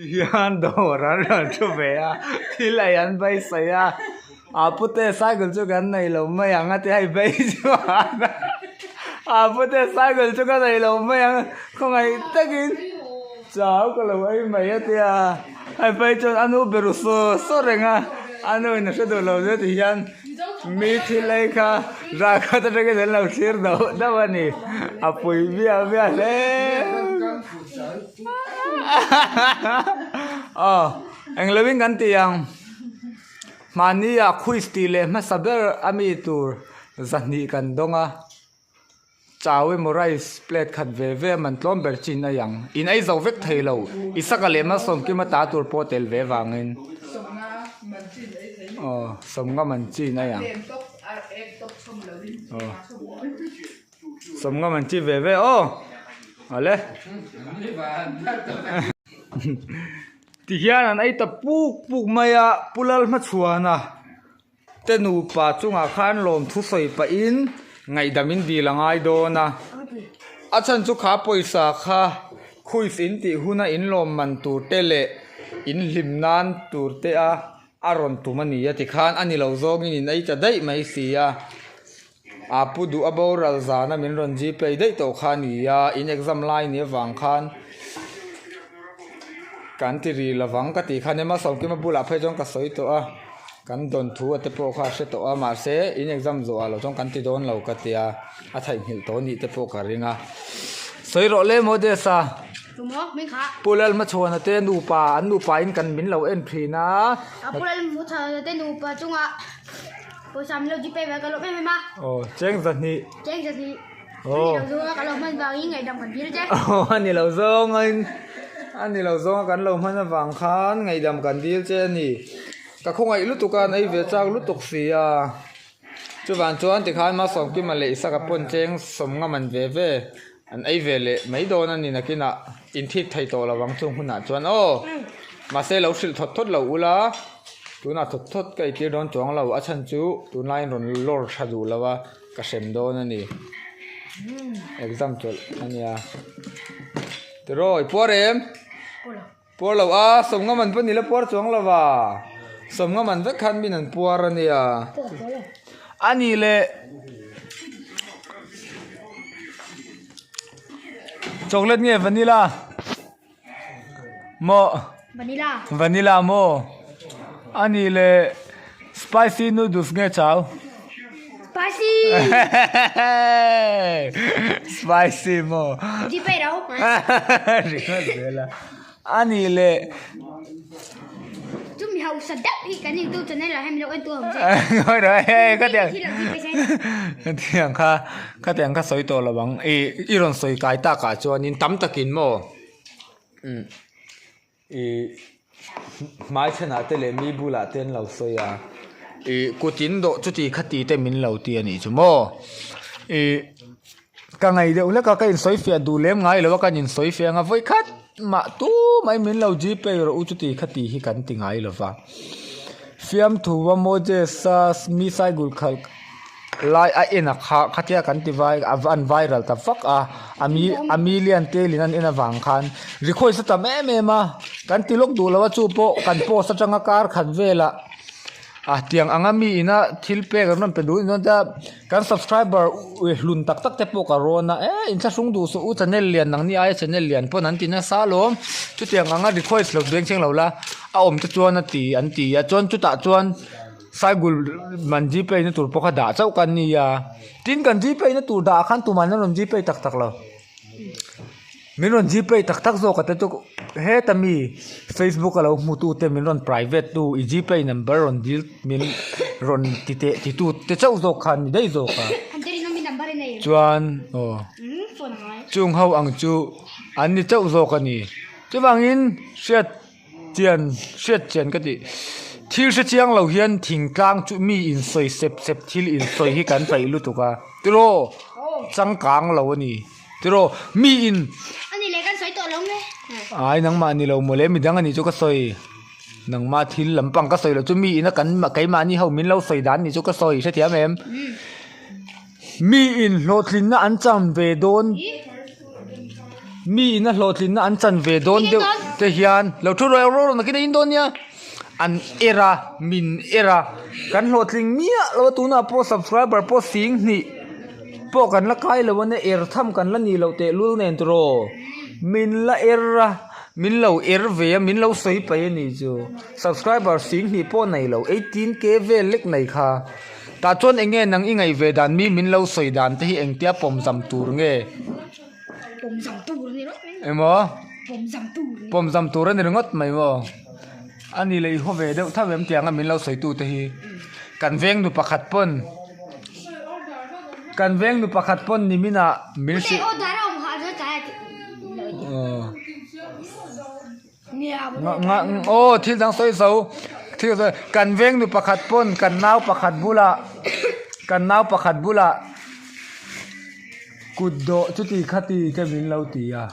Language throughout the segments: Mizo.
Hian dawr an rawn thu ve a, thil ei an beisei a, a pute cycle chu kan nei lo mai ang a ti hei bei chuan a pute cycle chu ka nei lo mai ang khawngaih takin chau ka lo ei mai a tia hei phei chuan a nu be ru saw saw reng a, a nu in a hre duh lo zet ti hian mi thil ei kha rah khat atangin an lo thlir dauh dauh a ni, a pui viau viau hle. Aw englo in kan tih ang mahni ah quiz tih leh hmasa ber a mi tur zahnih kan dawng a chau emaw rice plate khat ve ve a man tlawm ber chin a ang in ei zo vek thei lo Isaka leh Malsawmkima ta tur pawh tel ve vangin aw sawmnga man chin a ang aw. Sawmnga man chi ve ve aw ale ti hian an ei ta puk puk mai a Pu Lalhmachhuana te nupa chungah khan lawmthu sawi pahin ngaihdam in dil a ngai dawn a a chhan chu kha pawisa kha khuis in tih huna in lawm man tur te leh in hlim nan tur te a a rawn tum a ni a tikhan a ni lo zawngin in ei ta daih mai si a. A pu duh a boral zana min rawn gpay daih tawh kha a ni a, in exam lai ni avang khan kan ti ri lovang ka tih khan ema Sawmkima bulah phei chuan ka sawi tawh a, kan dawn thu a te pawh kha a hre tawh a mahse in exam zawh ah lo chuan kan ti dawn lo ka tia a theihnghilh tawh nih te pawh ka ring a, sawi rawh le maw Desa Pu Lalhmachhuana te nupa an nupa in kan min lo en thin a. Pu Lalhmachhuana te nupa chungah. Pawisa min lo gpay ve ka lawm em em a. Aw cheng zahnih. Cheng zahnih. Aw. Ani lo zawnga ka lo hman vangin ngaihdam kan dil che. Aw ani lo zawngin ani lo zawnga kan lo hman avang khan ngaihdam kan dil che a ni. Ka khawngaih lutuk a an ei ve chak lutuk si a. Chuvang chuan tikhan Malsawmkima leh Isaka pawn cheng sawm ngam an ve ve an ei ve leh mai dawn a ni nakinah inthik thei tawh lo ang chung hunah chuan aw. Mahse lo hrilh thawt thawt lo ula. Tunah thawt thawt ka itir dawn chuang lo, a chhan chu tunlaiin rawn lawr tha duh lo a, ka hrem dawn a ni. Exam chawlh a nia. Tiraw, i puar em? Puar lo a, sawmnga man pawh ni la puar chuang lo va. Sawmnga man vek khan min an puar a nia. A nih leh chocolate nge vanilla? Maw? Vanilla. Vanilla maw? A nih leh spicy noodles nge chau? Spicy! Spicy maw? Gpay rau. Ringawt zel a. A nih leh. Chu mi hausa deuh hi kan YouTube channel ah hian min lo en tu ang che. Ngawi rawh hei ka tiang. Khatiang kha khatiang kha sawi tawh lo ang. I i rawn sawi kai tak ah chuanin tam takin maw umm i hmai chhanah te leh mi bulah te an lo sawi a i kut in dawh chuti khati te min lo ti a nih chu maw i ka ngei deuh hlek a ka insawi fiah duh lem ngai lo a kan insawi fiah ang a vawi khat mah tumah in min lo gpay rawh u chuti khati hi kan ti ngai lo va fiamthu a Moses a mi saigul khalh lai a en a kha khatia kan ti vai a an viral ta vak a a mi a million telin an en avang khan request a tam em em a kan ti lawk duh lo a chu pawh kan post atanga kar khat velah a tiang anga mi ina thil pek an rawn pe duh in chuan kan subscriber hlun tak tak te pawh ka rawn a e inthlahrung duh suh u channel lian nang ni aia channel lian pawn an ti nasa alawm chutiang anga request lo beng thleng lo la a awm te chuan a ti an ti a chuan chutah chuan. Saigul man gpay na tur pawh kha dah chauh kan ni a tin kan gpay na tur dah ah khan tumah an rawn gpay tak tak lo min rawn gpay tak tak zawk a te chu heta mi facebook a lo hmu tu te min rawn private tu i gpay number rawn dil min rawn ti teh ti tu te chauh zawk kha an ni daih zawk a chuan aw chung ho ang chu an ni chauh zawk a ni chuvangin hriat. Chian hriat chian ka tih thil hre chiang lo hian thingtlang chu mi insawi sep sep thil insawi hi kan paih lutuk a tiraw changkang lo a ni tiraw mi in ai nangmah ni lo mawle midang a nih chu ka sawi nangmah thil lampang ka sawi loh chu mi ina kan keimahni ho min lo sawi dan nih chu ka sawi hrethiam em mi in hlawhtlinna an chan ve dawn. Mi ina hlawhtlinna an chan ve dawn deuh. te hian lo thu rawh rawh nakin a in dawn nia an er a min er a kan hlawhtling miah lo a tunah pawh subscriber pawh sing hnih pawh kan la kai lo a nia er tham kan la nih loh tehlul nen tiraw min la er a min lo er ve a min lo sawi paih a nih chu subscriber sing hnih pawh nei lo eighteen k vel lek nei kha. Tah chuan eng nge nang i ngaih ve dan mi min lo sawi dan te hi engtia pawm zam tur nge? Pawm zam tur a ni ringawt mai. Emaw? Pawm zam tur a ni. Pawm zam tur a ni ringawt mai maw? A ni leh i haw ve deuh tho em tianga min lo sawi tu te hi. Kan veng nu pakhat pawn kan veng nu pakhat pawn niminah min hrilh. Aw thil dang sawi zo thil sawi kan veng nu pakhat pawn kan nau pakhat bulah kan nau pakhat bulah kut dawh chuti khati te min lo ti a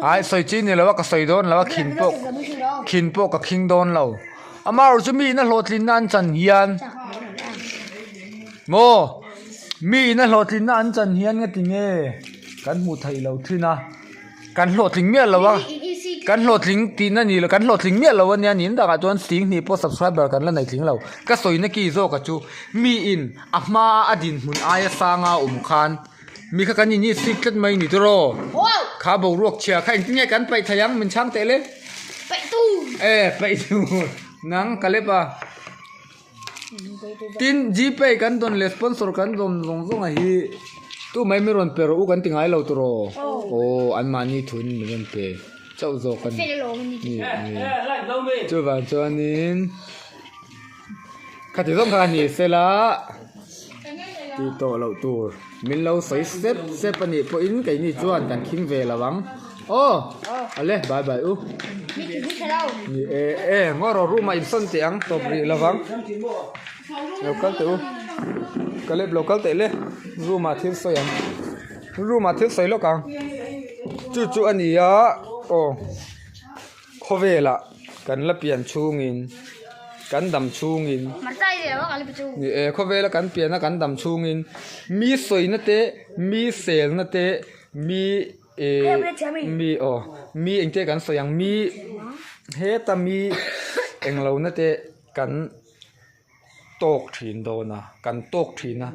ai sawi chi ni lo a ka sawi dawn lo a khin pawh khin pawh ka khing dawn lo amaherawh chu mi ina hlawhtlinna an chan hian maw mi ina hlawhtlinna an chan hian nga tinge kan hmuh theih loh thin a. Kan hlawhtling miah lo a, kan hlawhtling tihna ni lo, kan hlawhtling miah lo a nia niin takah chuan sing hnih pawh subscriber kan la nei tling lo. Ka sawina ki zawk a chu miin a hma a dinhmun aia sanga awm khan mi kha kan in sik tlat mai ni tiraw? Kha boruak chhia kha engtin nge kan paih thei ang min chhang teh le? Paih tur! E paih tur! Nang ka lep a. Tin, Gpay kan dawn leh sponsor kan dawn zawng zawng a hi tu mai mi rawn pe rawh u kan ti ngai lo tawh aw anmahni thuin mi rawn pe chauh zawk a ni chuvang chuanin khati zawng kha a ni sela tih tawh loh tur min lo sawi sep sep a nih pawhin keini chuan kan khing ve lo ang. Aw ale bye bye u ni e e ngaw rawh room ah insawn teh ang tawp rih lovang lo kal teh u ka lep lo kal teh le room ah thil sawi ang room ah thil sawi lawk ang chu chu a ni a aw khawvel ah kan la pian chhungin kan dam chhungin ni e khawvel a kan pian a kan dam chhungin mi sawina te mi selna te mi. Ehh mi aw mi engte kan sawi ang mi heta mi englo na te kan tawk thin dawn a kan tawk thin a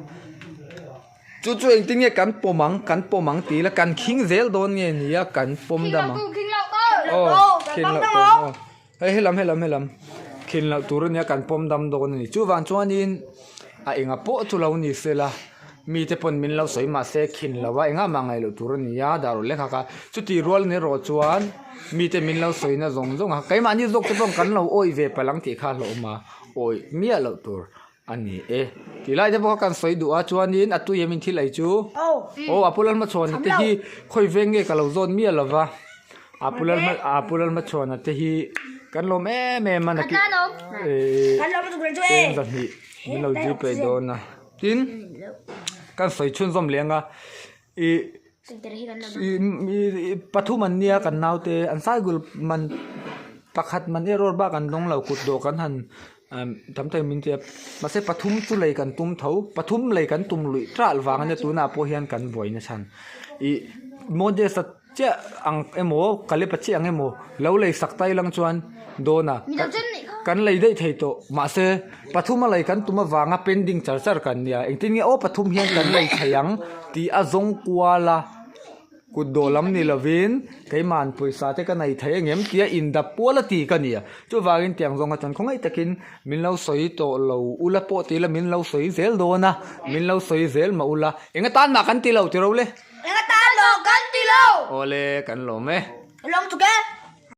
chu chu engtin nge kan pawm ang kan pawm ang tih ila kan khing zel dawn nge ni a kan pawm dam ang aw khin loh tur aw hei helam helam helam khin loh tur ania kan pawm dam dawn a ni chuvang chuanin a enga pawh chu lo ni sela mite pawn min lo sawi mahse khin lo a engah mah ngaih loh tur a ni a dah rawh lek a chutih rual ni erawh chuan mite min lo sawi na zawng zawng a keimahni zawk te pawh kan lo awih ve palh ang tih kha a hlauhawm a awih miah loh tur a ni e tih lai te pawh kha kan sawi duh a chuanin a tui em in thil ei chu aw a pu Lalhmachhuana te hi khawi veng nge ka lo zawt miah lo va a pu Lalhma a pu Lalhmachhuana te hi kan lawm em em a nakin ehh cheng zahnih min lo zir peih dawn a tin kan sawi chhunzawm leh ang a ih ih pathum an nia kan naute an saigul man pakhat man erawh bak an dawng lo kut dawh kan han tam thei min tia mahse pathum chu lei kan tum tho pathum lei kan tum luih ṭalh vang ania tunah pawh hian kan buaina chhan ih modest-a chiah ang emaw kalepa chiah ang emaw lo lei sak ta ilang chuan dawn a kan lei daih thei tawh mahse pathum a lei kan tum avanga pending char char kan nia engtin nge aw pathum hian kan lei thei ang tih a zawng kual a kut dawh lam ni lovin keimahn pawisa te ka nei thei angem tia indap pual a ti ka nia chuvangin tiang zawnga chuan khawngaih takin min lo sawi tawh lo ula pawh ti ila min lo sawi zel dawn a min lo sawi zel mah ula eng atan mah kan ti lo tiro le Eng atan mah kan ti lo awle kan lawm e lawm tuk e.